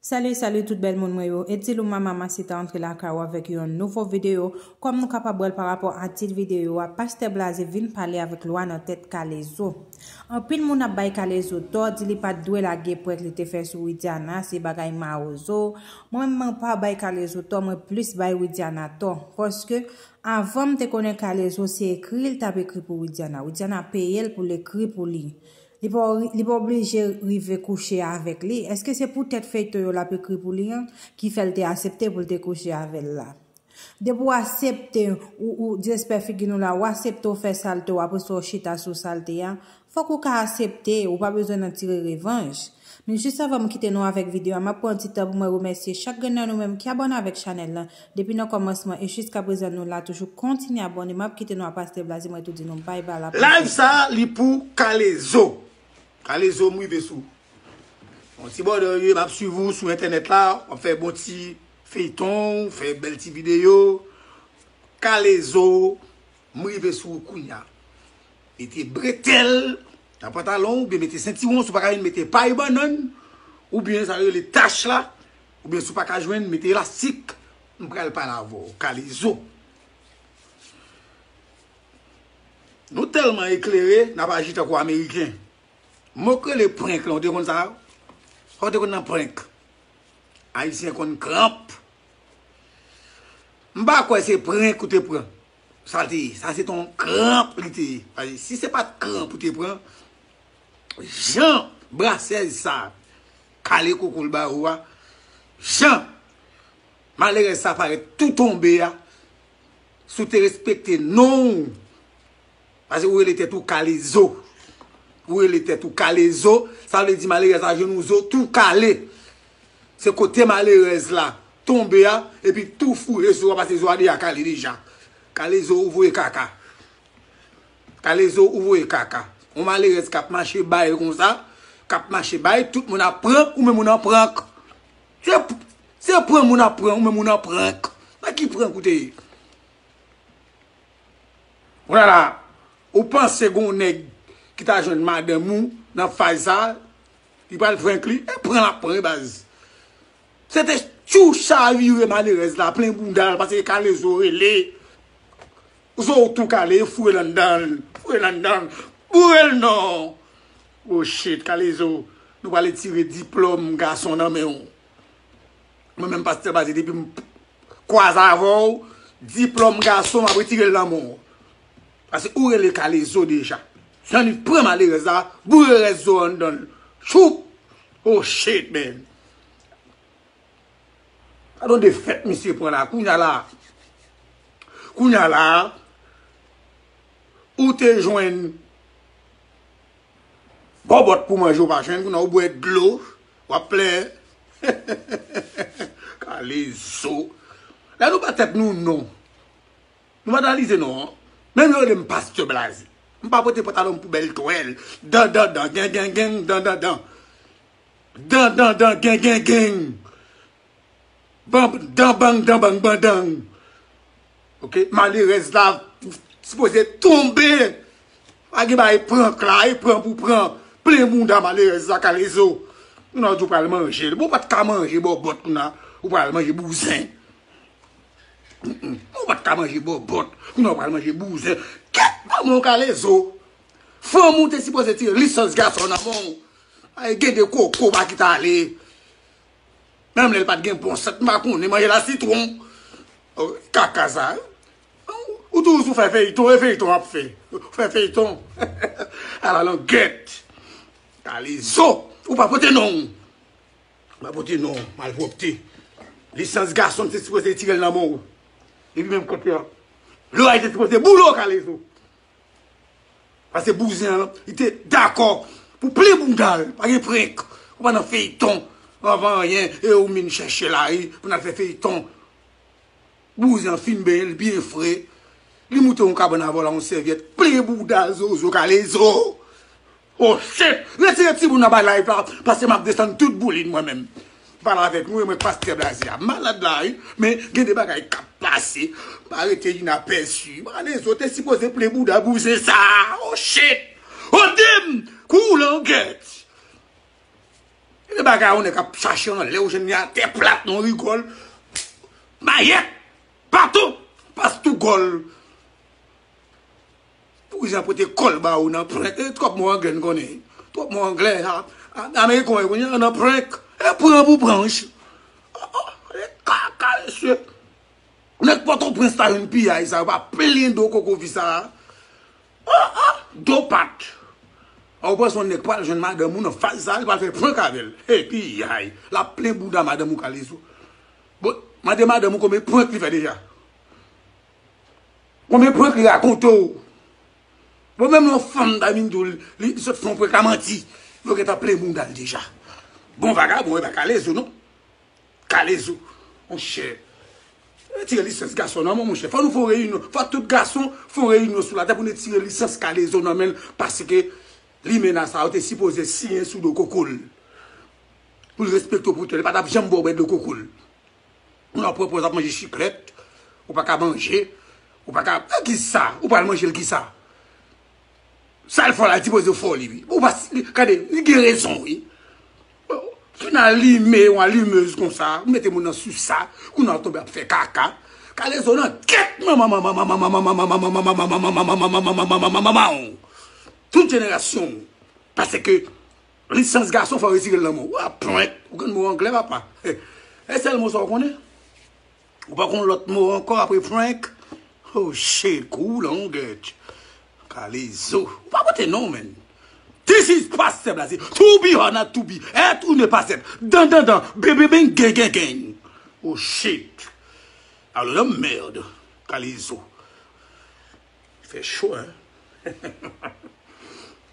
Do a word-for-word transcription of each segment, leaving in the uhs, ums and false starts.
Salut, salut tout bèl moun mwen yo. Edilou Mama Masita antre lakay ou avèk yon nouvo videyo. Kòm nou kapab wè l pa rapò a tit videyo a, Pastè Blaze vin pale avèk lwa nan tèt Kalezo. Anpil moun ap bay Kalezo tò, di li pa t dwe lage prank li te fè sou Widiana, se bagay mawozo. Mwen menm mwen pa bay Kalezo tò, mwen plis bay Widiana tò. Paske avan m te konnen Kalezo se ekri l t ap ekri pou Widiana. Widiana peye l pou l ekri pou li. Li pa li pa oblije rive kouche avèk li. Èske se poutèt feyton yo l ap ekri pou li an ki fè l te asepte pou l te kouche avè l la? Depi w asepte, ou, ou disrespè figi nou la, w asepte w fè salte w, apre sa w chita sou salte a, fòk ou ka asepte, ou pa bezwen nan tire revanj. Men jis avan m kite nou avèk videyo a, m ap pran ti tan pou mwen remèsye chak grenn nan nou menm ki abòne avèk chanèl lan, depi nan kòmansman e jiska prezan nou la toujou kontinye abòne, m ap kite nou a Pastè Blaze, mwen tou di nou bay bay la. Live sa, li pou Kalezo. Kalezo, m rive sou. Yon ti bòdè ye, m ap swiv ou sou entènèt la, w ap fè bon ti feyton, fè bèl ti videyo. Kalezo, m rive sou ou kounya. Mete bretèl nan pantalon oubyen mete sentiwon, si w pa ka jwenn, mete pay bannann, oubyen sa yo rele tach la, oubyen si w pa ka jwenn, mete elastik. M pral pale avè w, Kalezo. Nou tèlman eklere, n ap aji tankou Ameriken. Mo k rele prank lan, ou te konn sa? Sa w te konn nan prank? Ayisyen konn kranp. M pa kwè se prank ou te pran. Sa l te ye. Sa se t on kranp li te ye. Paske si se pa t kranp ou te pran, jan brasèz sa kale koko l ba ou a, jan malerèz sa parèt tou tonbe a, si w te respekte non w, paske ou rele tèt ou Kalezo. Ou rele tèt ou Kalezo, sa vle di malerèz la jwenn ou zo tou kale. Se kote malerèz la tonbe a, epi tou foure zo a, paske zo a deja kale deja. Kalezo, ou voye kaka. Kalezo, ou voye kaka. Yon malerèz k ap mache bay konsa, k ap mache bay, tout moun ap pran, ou menm ou nan prank. Se, se pran moun ap pran, ou menm ou nan prank. Nan ki prank ou te ye? Kounye a la, ou panse gon nèg ki ta jwenn madanm ou nan faz sa, li pral prank li, e pran l ap pran wi baz. Se te tchou chavire malerèz la, plen bounda l, paske Kalezo rele. Zo w tou kale, foure l anndan l, foure l anndan l, boure l non. Oh shit, Kalezo, nou pral retire diplòm gason nan men w. Mwen menm Pastè Blaze depi m kwaze avè w, diplòm gason m ap retire l nan men w. Paske ou rele Kalezo deja. Jan li pran malerèz la, boure rès zo anndan l. Choup! Oh shit, man. Gade yon defèt misye pran la. Kounye a la, kounye a la, ou te jwenn bòbòt pou manje, ou pa jwenn, kounye a ou bwè dlo, w ap plenyen. Kalezo. Lè nou ba tèt nou non. Nou pa analize non. Menm yo rele m Pastè Blaze. M pa pote pantalon m pou bèl twèl. Dan, dan, dan, gen, gen, gen, dan, dan, dan. Dan, dan, dan, gen, gen, gen. Ban, dan, bang, dan, bang, bandang. Ok, malerèz la sipoze tonbe. Pa gen bagay prank la, e pran pou pran. Plen bounda malerèz la, Kalezo. Kounye a ou di w pral manje l. Bon, ou pa t ka manje bòbòt kounye a, ou pral manje bouzen. Mm, mm. Ou pa t ka manje bòbòt, kounye a ou pral manje bouzen. Kèt manman w, Kalezo. Fanm ou te sipoze tire lisans gason nan men w. Ay, gen de koko pa kite ale. Menm lè l pa t gen bon sant, m pa konnen, manje la sitwon. Oh, kaka sa. Ou toujou sou fè feyton, e feyton w ap fè. Ou fè feyton. Ala langèt. Kalezo. Ou pa pote non. Ou pa pote non. Malpwòpte. Lisans gason, se sipoze tire l nan men w. Epi menm kote a. Lora te sipoze boule w, Kalezo. Paske bouzen an, li te dakò pou plen bounda l. Pa gen prank. Ou pa nan feyton. Anvan anyen, e ou vin chèche lari pou n al fè feyton. Bouzen an fin benyen, li byen fre. Li moute yon kabann avè w la, yon sèvyèt. Plen bounda zozo, Kalezo. Oh shit! Retire timoun anba live la, paske m ap desann tout boulin mwen menm. Pale avèk nou, e mwen Pastè Blaze a. Malad la, wi, men gen de bagay k ap pase. M pa rete inapèsi. Manezo te sipoze plen bouda bouzen sa. Oh shit! Oh damn! Kou langèt! E bagay yon nèg ap chache anlè, ou jwenn li atè plat, non, rigòl. Mayèt! Baton! Pas tou gòl. Pou jan pote kòl ba ou nan prank. E twòp mo anglè n konnen. Twòp mo anglè. A, a, Ameriken yo konnen nan prank. E pran pou pranch. Oh, oh, e kaka, mesye. Nèg Pòtoprens la jwenn piyay sa, yo pa plen do koko fi sa. Oh, oh, do pat. A, ou panse yon nèg pral jwenn madanm ou nan faz sa, li pral fè prank avè l. Hey, piyay. L ap plen bouda madanm ou, Kalezo. Bon, mande madanm ou konbyen prank li fè deja. Konbyen prank li rakonte w? Bon, menm yon fanm ta vin di w, li, li sot fè yon prank a manti. Yo gentan plen bouda l deja. Bon, vagabon, e pa Kalezo, non. Kalezo, monchè. Retire lisans gason nan men w, monchè. Fò nou fè yon reyinyon. Fò tout gason fè yon reyinyon sou latè pou nou retire lisans Kalezo nan men l. Paske limena sa yo te sipoze siyen sou do koko l. Pou l respekte w pou tèl. Li pa t ap janm ba w bwè dlo koko l. Moun nan pran pòz ap manje chiklèt, ou pa ka manje, ou pa ka, e kisa? Ou pral manje l kisa? Sa l fè w la, li sipoze fè w li, wi. Ou pa, li, gade, li gen rezon, wi. Fin alime yon alimez konsa, ou mete moun nan sou sa, kounye a w tonbe ap fè kaka. Kalezo nan kèt manman, manman, manman, manman, manman, manman, manman, manman, manman, manman, manman, manman, manman, manman, tout jenerasyon w. Paske lisans gason fò retire l nan men w. Ou ap prank. Ou konn mo anglè, papa. E sèl mo sa w konnen? Ou pa konn lòt mo ankò apre prank? Oh shit, cool on get. Kalezo. Ou pa pote non, man. This is Pasteur Blaze. To be or not to be. Être ou ne pas être. Dan, dan, dan. Ben, ben, ben, gang, gang, gang. Oh shit. Alo nan mèd. Kalezo. Fè cho, hein?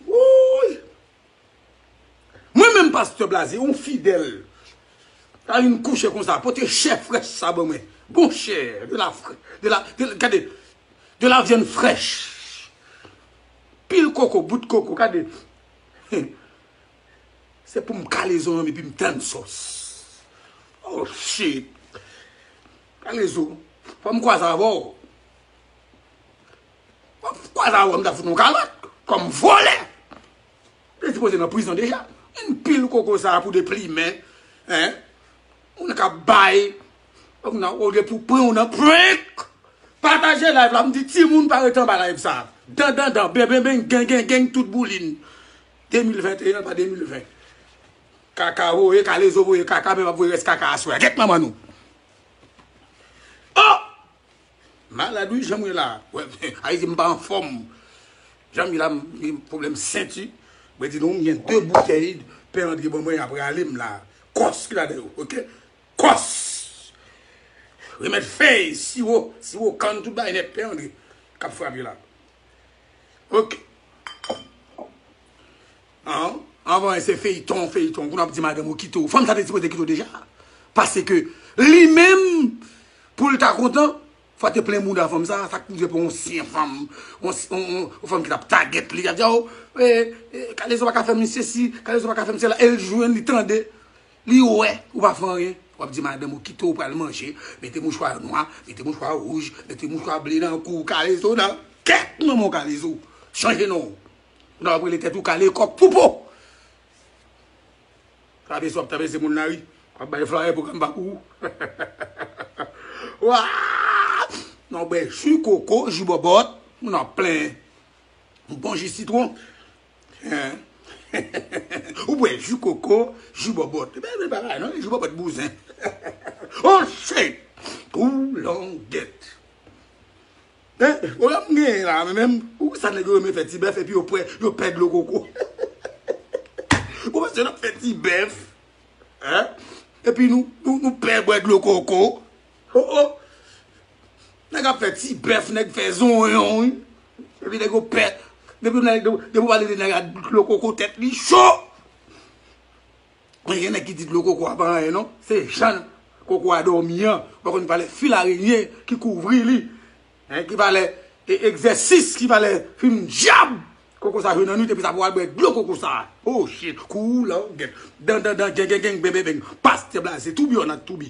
Wouy! Mwen menm, Pastè Blaze, yon fidèl, ta vin kouche konsa, pote chè frèch sa ban mwen. Bon chè, de la frè-, de la, de, gade, de la viande fraîche. Pil koko, bout koko, gade. Se pou m Kalezo nan men epi m tann sòs. Oh shit. Kalezo, fò m kwaze avè w. Fò m kwaze avè w, m ta fout w yon kalòt. Kòm vòlè. Te sipoze nan prizon deja. Yon pil koko sa pou deplimen. Hein? Moun k ap bay. Olye pou pran w nan prank. Pataje live la, m di timoun pa rete anba live sa. Dan, dan, dan, ben, ben, ben, gen, gen, gen, tout boulin. De mil venteyen pa de mil ven. Kaka voye, Kalezo voye kaka, men m ap voye rès kaka aswè. Gèt manman nou. Oh! Malad wi, jan m ye la. Wè, Ayiti m pa anfòm. Jan m ye la, m gen pwoblèm senti. Mwen di nou, m gen de boutèy Pè Andre ban mwen apre ale m la. Kòs ki ladan yo, oke? Kòs! Remèd fèy, siwo, siwo kann, tout bagay nèt, Pè Andre k ap frape la. Oke. An, anvan se feyton, feyton. Kounye a w ap di madanm ou kite w. Fanm sa te sipoze kite w deja. Paske li menm, pou l ta kontan, fò te plen bouda fanm sa. Sa k rive pou yon ansyen fanm, yon, yon, yon, yon fanm ki t ap tagèt li, ap di, "Oh, eh, eh, Kalezo pa ka fè m sesi, Kalezo pa ka fè m sela." E l jwenn, li tande. Li wè ou pa fè anyen, w ap di madanm ou kite w, pral manje, mete mouchwa nwa, mete mouchwa wouj, mete mouchwa ble nan kou w, Kalezo nan kèk manman w, Kalezo. Chanje non w. Nan w ap rele tèt ou Kale kòk pou po. Trapezi w ap trapezi moun nan wi. W ap bay flayè pwogram pa pou ou. Wa! Nan w bwè ji koko, ji bòbòt, moun ap plen. Yon bon ji sitwon. Hein? Ou bwè ji koko, ji bòbòt. Ebyen, men pa bagay non, ji bòbòt bouzen. Oh shit! Ou longèt. Hein? Ou la m genyen la, men menm, ou sa nèg yo renmen fè ti bèf epi yo pwè, yo pè dlo koko. Ou panse n ap fè ti bèf? Hein? Epi nou, nou, nou pè bwè dlo koko. Oh, oh. Nèg ap fè ti bèf, nèg fè zonyon, wi. Epi nèg yo pè. Depi nèg, depi w pale de nèg a dlo koko, tèt li cho. Men gen nèg ki di dlo koko a pa anyen, non. Se jan koko a dòmi an. Ou pa konn valè fil arenyen ki kouvri li. Hein, ki valè e, egzèsis, ki valè fim dyab. Koko sa jwe nan nwit, epi sa pou al bwè dlo koko sa. Oh shit, kou longèt. Dan, dan, dan, gen, gen, gen, ben, ben, ben. Pastè Blaze, to be or not to be.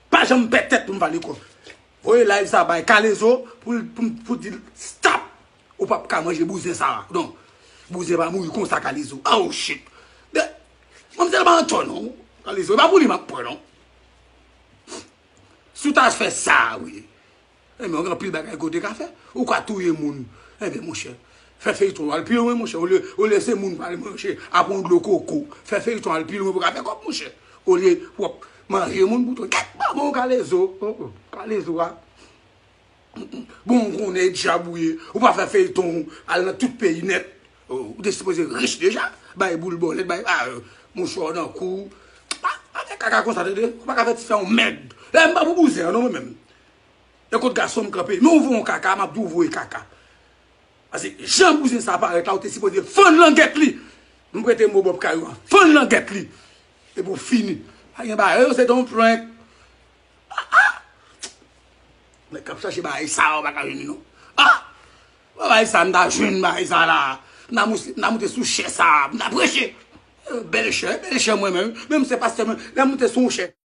Pa janm pè tèt pou m pale kò. Voye live sa bay Kalezo pou, pou, pou di l stop. Ou p ap ka manje bouzen sa. Non. Bouzen pa mouri konsa, Kalezo. Oh shit. De, Manmzèl pa antò non. Kalezo, e pa pou li m ap pran non. Si w ta fè sa, wi. Enben, w gen anpil bagay ke w te ka fè. Ou ka touye moun. Enben, monchè, fè feyton al pi lwen, monchè. Olye, olye se moun pale, monchè, ap yon dlo koko. Fè feyton al pi lwen pou w ka fè kòb, monchè. Olye pou w ap manje moun bouton. Gèt manman w, Kalezo. Oh, oh, Kalezo a. Bon, ou konnen e djab ou ye. Ou pa fè feyton, ou al nan tout peyi nèt. Oh, ou te sipoze rich deja. Bay boul bòlèt, bay, ah, euh, mouchwa nan kou. Pa, pa fè kaka konsa, tande. Ou pa ka fè ti fè yon mèd. Lè m pa pou bouzen an, non, mwen menm. E kot gason m kanpe. Men ou voye yon kaka, m ap di ou voye kaka. Paske jan bouzen sa parèt la, ou te sipoze fann langèt li. M prete mo Bòb Kayou an. Fann langèt li. Epi w fini. Pa gen bagay, yo, se te yon prank. Ah, ah! Nèg k ap chache bagay sa, ou pa ka jwenn li, non. Ah! Bagay sa, m ta jwenn bagay sa la. M ta moute, m ta moute sou chè sa, m ta preche. Bèl chè, bèl chè mwen menm. Menm se pastè mwen, lè m moute sou yon chè.